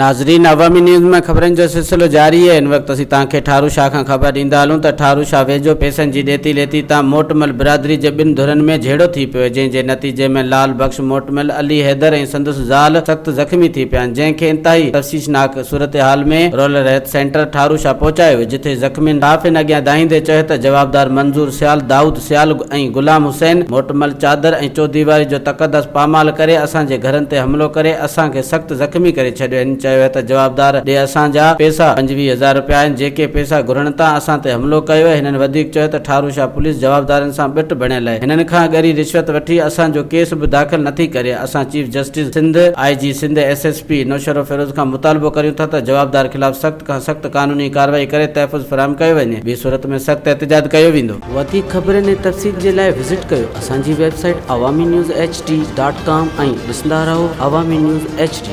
ناظرين عوامي نيوز ۾ خبرن جو سلسلو جاري آهي هن وقت اسين توهان کي ٺارو شاهه کان خبر ڏيندا هلون ته ٺارو شاهه ويجهو پئسن جي ڏيتي ليتي تان موٽمل برادري جي ٻن ڌرين ۾ جهيڙو ٿي پيو جنهن جي نتيجي ۾ لال بخش موٽمل علي حيدر ۽ سندس زال سخت زخمي ٿي پيا آهن جنهن کي انتهائي تشويشناڪ صورتحال ۾ rural health centre Tharo Shah پهچايو ويو جتي زخمين صحافين اڳيان دانهيندي چيو ته جوابدار منظور سيال دائود سيال ۽ غلام حسين موٽمل چادر ۽ چوديواري جو تقدس پامال ڪري اسان جي گهرن تي حملو ڪري اسان کي سخت زخمي ڪري ڇڏيو. هن چيو ته جوابدار ڏي اسان جا پيسا 25 هزار رپيا آهن جيڪي پيسا گهرڻ تان اسان تي حملو ڪيو آهي. هنن وڌيڪ چيو ته ٺارو شاهه پوليس جوابدارن سان ٻٽ بڻيل آهي هنن کان ڳري رشوت وٺي اسان جو ڪيس به داخل نٿي ڪري اسان chief justice Sindh, I G Sindh, S S P Naushahro Feroze کان مطالبو ڪريون ٿا ته جوابدار خلاف سخت کان سخت قانوني ڪارروائي ڪري تحفظ فراهم ڪيو وڃي ٻي صورت ۾ سخت احتجاج ڪيو ويندو. وڌيڪ خبرن ۽ تفصيل جي لاء وزٽ ڪيو اسان جي website Awami news H D dot com ۽ ڏسندا رهو عوامي نيوز ايڇ ڊي.